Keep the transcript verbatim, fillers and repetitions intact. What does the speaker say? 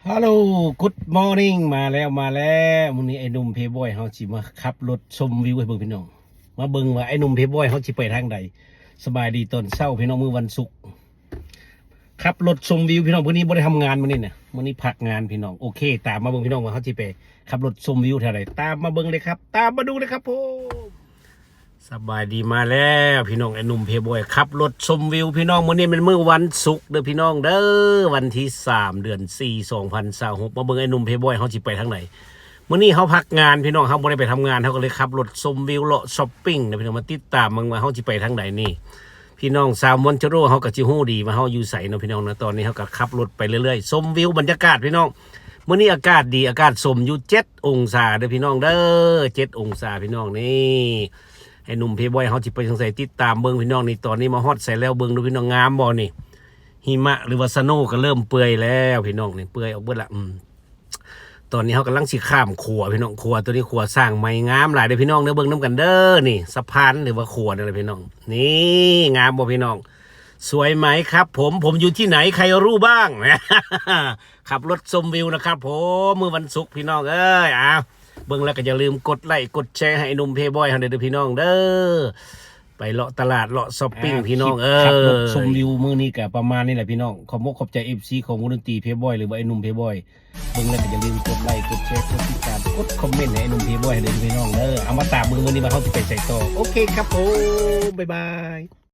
Hello, good morning มาแล้วมาแล้ว มื้อนี้ไอ้หนุ่มเพย์บอยเฮาสิมาขับรถชมวิวให้เบิ่งพี่น้อง มาเบิ่งว่าไอ้หนุ่มเพย์บอยเฮาสิไปทางใด สบายดีตอนเช้าพี่น้อง มื้อวันศุกร์ ขับรถชมวิวพี่น้อง มื้อนี้บ่ได้ทำงานมื้อนี้นะ มื้อนี้พักงานพี่น้อง โอเค ตามมาเบิ่งพี่น้องว่าเฮาสิไปขับรถชมวิวแถวใด ตามมาเบิ่งเลยครับ ตามมาดูเลยครับผม สบายดีมาแล้วพี่น้อง ไอ้หนุ่มเพย์บอยขับรถชมวิวพี่น้อง มื้อนี้เป็นมื้อวันศุกร์เด้อพี่น้องเด้อ วันที่สาม เดือนสี่ สองพันยี่สิบหก มาเบิ่งไอ้หนุ่มเพย์บอยเฮาสิไปทางใด มื้อนี้เฮาพักงานพี่น้อง เฮาบ่ได้ไปทำงาน เฮาก็เลยขับรถชมวิวเลาะช้อปปิ้งนะพี่น้อง มาติดตามเบิ่งว่าเฮาสิไปทางใดนี่ พี่น้องชาวมอนเจโรเฮาก็สิฮู้ดีว่าเฮาอยู่ไสเนาะพี่น้องเนาะ ตอนนี้เฮาก็ขับรถไปเรื่อยๆ ชมวิวบรรยากาศพี่น้อง มื้อนี้อากาศดี อากาศชมอยู่เจ็ดองศาเด้อพี่น้องเด้อ เจ็ดองศาพี่น้องนี่ ไอ้หนุ่มเพย์บอยเฮาสิไปทางใด ติดตามเบิ่งพี่น้องนี่ ตอนนี้มาฮอดไสแล้ว เบิ่งดูพี่น้อง งามบ่นี่ หิมะหรือว่าสโนว์ก็เริ่มเปื่อยแล้วพี่น้องนี่ เปื่อยออกเบิดละ อืม ตอนนี้เฮากำลังสิข้ามขัวพี่น้อง ขัวตัวนี้ขัวสร้างใหม่ งามหลายเด้อพี่น้องเด้อ เบิ่งนำกันเด้อนี่ สะพานหรือว่าขัวนั่นแหละพี่น้อง นี่ งามบ่พี่น้อง สวยไหมครับผม ผมอยู่ที่ไหนใครรู้บ้าง ขับรถชมวิวนะครับผม มื้อวันศุกร์พี่น้องเอ้ย อ้าว เบิ่งแล้วก็อย่าลืมกดไลค์กดแชร์ให้ไอ้หนุ่มเพย์บอยเฮาเด้อพี่น้องเด้อ ไปเลาะตลาดเลาะช้อปปิ้งพี่น้องเอ้ย ขับรถชมวิวมื้อนี้ก็ประมาณนี้แหละพี่น้อง ขอบมกขอบใจ เอฟซี ของวงดนตรีเพย์บอยหรือว่าไอ้หนุ่มเพย์บอย เบิ่งแล้วก็อย่าลืมกดไลค์กดแชร์กดติดตามกดคอมเมนต์ให้ไอ้หนุ่มเพย์บอยเด้อพี่น้องเด้อ เอามาตามเบิ่งมื้อนี้ว่าเฮาสิไปไสต่อ โอเคครับผม บ๊ายบาย